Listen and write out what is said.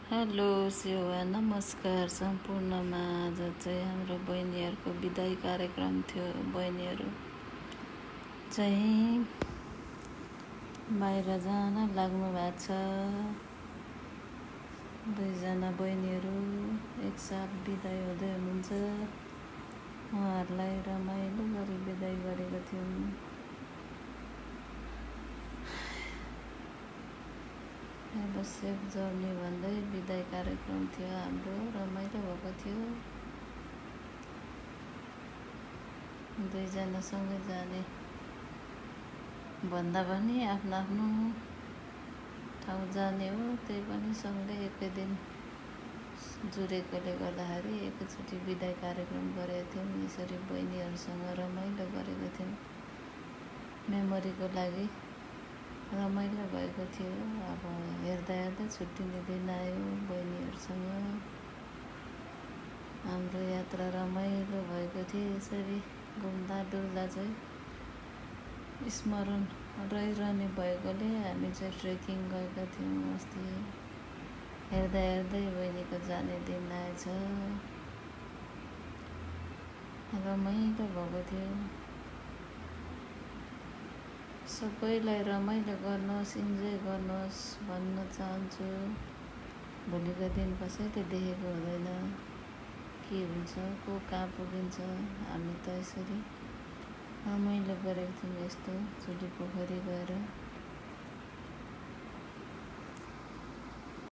Hello सेवा नमस्कार सम्पूर्णमा। आज चाहिँ हाम्रो बहिनीहरूको बिदाई कार्यक्रम थियो। बहिनीहरू चाहिँ बाहिर जान लाग्नु भएको छ। दुईजना बहिनीहरू एकसाथ बिदाई हुँदै हुनुहुन्छ। उहाँहरूलाई रमाइलो गरी बिदाई गरेको थियौँ। सेफ जर्नी भन्दै बिदाई कार्यक्रम थियो हाम्रो। रमाइलो भएको थियो। दुईजना सँगै जाने भन्दा पनि आफ्नो आफ्नो ठाउँ जाने हो। त्यही पनि सँगै एकै दिन जुरेकोले गर्दाखेरि एकैचोटि बिदाई कार्यक्रम गरेका थियौँ। यसरी बहिनीहरूसँग रमाइलो गरेको थियौँ। मेमोरीको लागि रमाइलो भएको थियो। अब हेर्दा हेर्दै छुट्टिने दिन आयो। बहिनीहरूसँग हाम्रो यात्रा रमाइलो भएको थियो। यसरी घुम्दा डुल्दा चाहिँ स्मरण रहिरहने भएकोले हामी चाहिँ ट्रेकिङ गएका थियौँ। अस्ति हेर्दा हेर्दै बहिनीको जाने दिन आएछ। रमाइलो भएको थियो। सबैलाई रमाइलो गर्नुहोस्, इन्जोय गर्नुहोस् भन्न चाहन्छु। भोलिको दिन कसैले देखेको हुँदैन के हुन्छ, को कहाँ पुगिन्छ। हामी त यसरी रमाइलो गरेको थियौँ। यस्तो चुली पोखरी गएर